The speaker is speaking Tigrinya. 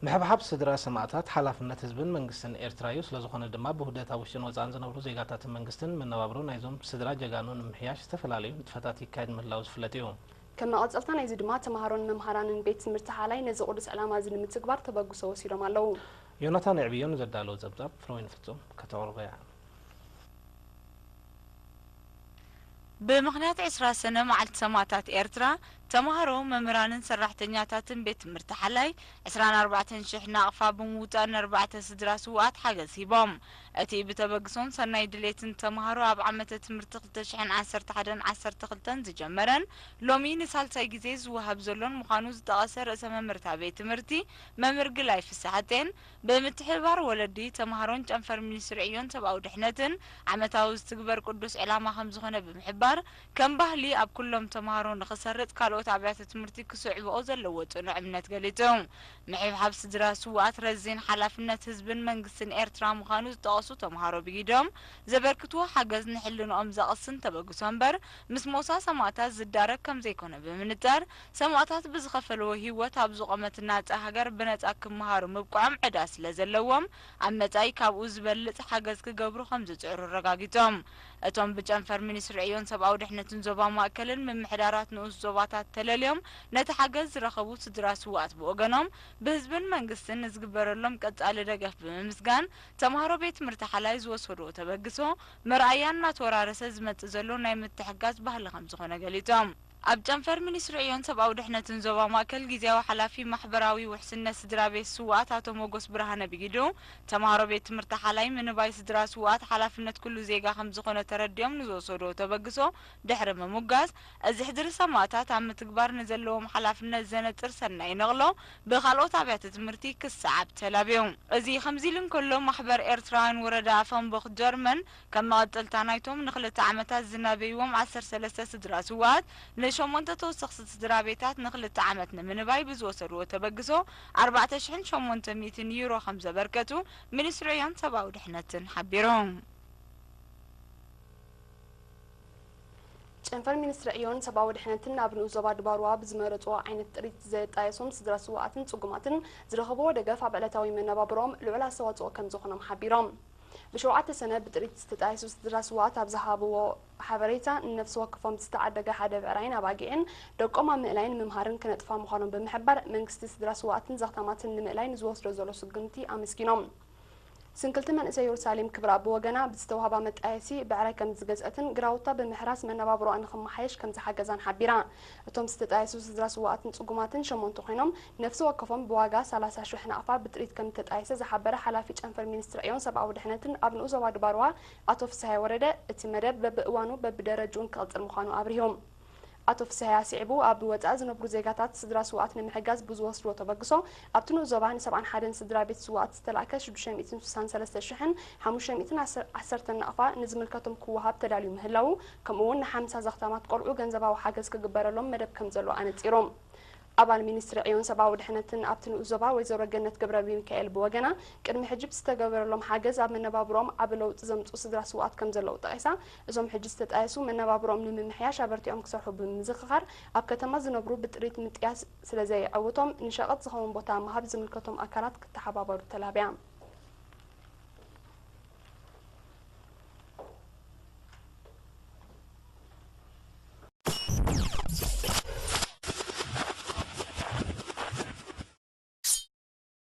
ምሕብሓብ ስድራ ሰማእታት ሓላፍነት ህዝብን መንግስትን ኤርትራ እዩ። ስለዝኾነ ድማ ብውህደት ኣብ ውሽጥን ወጻእን ዝነብሩ ዜጋታትን መንግስትን መነባብሮ ናይዞም ስድራ ጀጋኑ ንምሕያሽ ዝተፈላለዩ ንጥፈታት ይካየድ ምህላው ዝፍለጥ እዩ። ከም መቐጸልታ ናይዚ ድማ ተምሃሮን መምሃራንን ቤት ትምህርቲ ሓላይ ነዚ ቅዱስ ዕላማ እዚ ንምትግባር ተበግሶ ወሲዶም ኣለዉ። ዮናታን የዕብዮ ንዘዳለዎ ጸብጻብ ፍረወይኒ ፍጹም ከተቕርቦ እያ። ብምኽንያት ዕስራ ሰነ መዓልቲ ሰማእታት ኤርትራ፣ ተምሃሮ፣ መምህራንን ሰራሕተኛታትን ቤት ትምህርቲ ሓላይ፣ ዕስራን ኣርባዕተን ሽሕ ናቕፋ ብምውጻእ ንኣርባዕተ ስድራ ስውኣት ሓገዝ ሂቦም። እቲ ብተበግሶን ሰናይ ድሌትን ተምሃሮ ኣብ ዓመተ ትምህርቲ ክልተ ሽሕን ዓሰርተ ሓደን ዓሰርተ ክልተን ዝጀመረን ሎሚ ንሳልሳይ ግዜ ዝወሃብ ዘሎን ምዃኑ ዝጠቐሰ ርእሰ መምህርታ ቤት ትምህርቲ መምህር ግላይ ፍስሓጼን፣ ብምትሕብባር ወለዲ፣ ተምሃሮን ጨንፈር ሚኒስትሪ ዕዮን ሰብኣዊ ድሕነትን ዓመታዊ ዝትግበር ቅዱስ ዕላማ ከም ዝኾነ ብምሕባር፣ ከም ባህሊ ኣብ ኩሎም ተምሃሮ ንኽሰርጽ ካልኦት ኣብያተ ትምህርቲ ክስዕብኦ ዘለዎ ጽኑዕ እምነት ገሊጹ። ምሕብሓብ ስድራ ስውኣት ረዚን ሓላፍነት ህዝብን መንግስትን ኤርትራ ምዃኑ ዝጠቐሱ ተምሃሮ ብጊዶም፣ ዘበርክትዎ ሓገዝ ንሕልንኦም ዘቕስን ተበግሶ እምበር ምስ ሞሳ ሰማእታት ዝዳረግ ከም ዘይኮነ ብምንጻር፣ ሰማእታት ብዝኸፈልዎ ህይወት ኣብ ዝቖመት ናጻ ሃገር ብነጻ ክመሃሩ ምብቅዖም ዕዳ ስለ ዘለዎም፣ ኣብ መጻኢ ካብኡ ዝበልጽ ሓገዝ ክገብሩ ከም ዝጽዕሩ ኣረጋጊጾም። እቶም ብጨንፈር ሚኒስትሪ ዕዮን ሰብኣዊ ድሕነትን ዞባ ማእከልን ምምሕዳራት ንኡስ ዞባታት ተለልዮም ነቲ ሓገዝ ዝረኸቡ ስድራ ስውኣት ብወገኖም፣ ብህዝብን መንግስትን ንዝግበረሎም ቀጻሊ ደገፍ ብምምስጋን፣ ተምሃሮ ቤት ትምህርቲ ሓላይ ዝወሰድዎ ተበግሶ መርኣያ እናተወራረሰ ዝመጽእ ዘሎ ናይ ምትሕጋዝ ባህሊ ከም ዝኾነ ገሊጾም። ኣብ ጨንፈር ሚኒስትሪ ዕዮን ሰብኣዊ ድሕነትን ዞባ ማእከል ግዜያዊ ሓላፊ ማሕበራዊ ውሕስነት ስድራ ቤት ስውኣት ኣቶ ሞጎስ ብርሃነ ብጊዱ፣ ተምሃሮ ቤት ትምህርቲ ሓላይ ምንባይ ስድራ ስውኣት ሓላፍነት ኩሉ ዜጋ ከም ዝኾነ ተረዲኦም ንዝወሰድዎ ተበግሶ ድሕሪ ምሙጋስ፣ እዚ ሕድሪ ሰማእታት ኣብ ምትግባር ንዘለዎም ሓላፍነት ዘነጽር ሰናይ ነቕሎ ብኻልኦት ኣብያተ ትምህርቲ ክሰዓብ ተላብዩ። እዚ ከምዚ ኢሉ እንከሎ፣ ማሕበር ኤርትራውያን ወረዳ ኣፈንቦኽ ጀርመን ከም መቐጸልታ ናይቶም ንክልተ ዓመታት ዝናበይዎም ዓሰርተ ሰለስተ ስድራ ስውኣት፣ ንሸሞንተ ተወሰኽቲ ስድራ ቤታት ንክልተ ዓመት ንምንባይ ብዝወሰድዎ ተበግሶ ኣርባዕተ ሽሕን ሸሞንተ ሚእትን ዩሮ ከም ዘበርከቱ ሚኒስትሪ ዕዮን ሰብኣዊ ድሕነትን ሓቢሩ። ጨንፈር ሚኒስትሪ ዕዮን ሰብኣዊ ድሕነትን ኣብ ንኡስ ዞባ ድባርዋ ብዝመረጽዎ ዓይነት ጥሪት ዘጣየሶም ስድራ ስውኣትን ጽጉማትን ዝረኸብዎ ደገፍ ኣብ ዕለታዊ መነባብሮኦም ልዑል ኣስተዋጽኦ ከም ዝኾኖም ሓቢሮም። ብሸውዓተ ሰነ ብጥሪት ዝተጣየሱ ስድራ ስውኣት ኣብ ዝሃብዎ ሓበሬታ፣ ንነፍሲ ወከፎም ዝተዓደገ ሓደ ብዕራይን ኣባጊዕን ደቆም ኣብ ምእላይን ምምሃርን ክነጥፋ ምዃኖም ብምሕባር፣ መንግስቲ ስድራ ስውኣትን ዘኽታማትን ንምእላይ ንዝወስዶ ዘሎ ስጉምቲ ኣመስጊኖም። ስንክልቲ መንእሰይ የሩሳሌም ክብራ ብወገና ብዝተዋህባ መጣየሲ ብዕራይ ከም ዝገዝአትን ግራውታ ብምሕራስ መነባብሮኣ ንኽመሓየሽ ከም ዝሓገዛን ሓቢራ። እቶም ዝተጣየሱ ስድራ ስውኣትን ጽጉማትን ሸሞንተ ኮይኖም፣ ነፍሲ ወከፎም ብዋጋ ሰላሳ ሽሕ ናቕፋ ብጥሪት ከም ዝተጣየሰ ዝሓበረ ሓላፊ ጨንፈር ሚኒስትሪ ዕዮን ሰብኣዊ ድሕነትን ኣብ ንኡስ ዞባ ድባርዋ ኣቶ ፍስሃየ ወረደ፣ እቲ መደብ በብእዋኑ በብደረጅኡን ክቕጽል ምዃኑ ኣብሪሁ። ኣቶ ፍስሃየ ኣስዒቡ፣ ኣብ ወጻኢ ዝነብሩ ዜጋታት ስድራ ስውኣት ንምሕጋዝ ብዝወስድዎ ተበግሶ፣ ኣብቲ ንኡስ ዞባ ንሰብዓን ሓደን ስድራ ቤት ስውኣት ዝተላእከ ሽዱሽተ ሚእትን ስሳን ሰለስተ ሽሕን ሓሙሽተ ሚእትን ዓሰርተን ናቕፋ ንዝምልከቶም ክወሃብ ተዳልዩ ምህላዉ፣ ከምኡ'ውን ንሓምሳ ዘኽታማት ቆልዑ ገንዘባዊ ሓገዝ ክግበረሎም መደብ ከም ዘሎ ኣነጺሩ። ኣባል ሚኒስትሪ ዕዮን ሰብኣዊ ድሕነትን ኣብቲ ንኡስ ዞባ ወይዘሮ ገነት ገብረ ሚካኤል ብወገና፣ ቅድሚ ሕጂ ብዝተገበረሎም ሓገዝ ኣብ መነባብሮኦም ዓቢ ለውጢ ዘምጽኡ ስድራ ስውኣት ከም ዘለዉ ጠቒሳ፣ እዞም ሕጂ ዝተጣየሱ መነባብሮኦም ንምምሕያሽ ኣበርቲዖም ክሰርሑ ብምዝኽኻር፣ ኣብ ከተማ ዝነብሩ ብጥሪት ምጥያስ ስለ ዘየዐውቶም ንሸቐጥ ዝኸውን ቦታ ምሃብ ዝምልከቶም ኣካላት ክተሓባበሩ ተላብያ።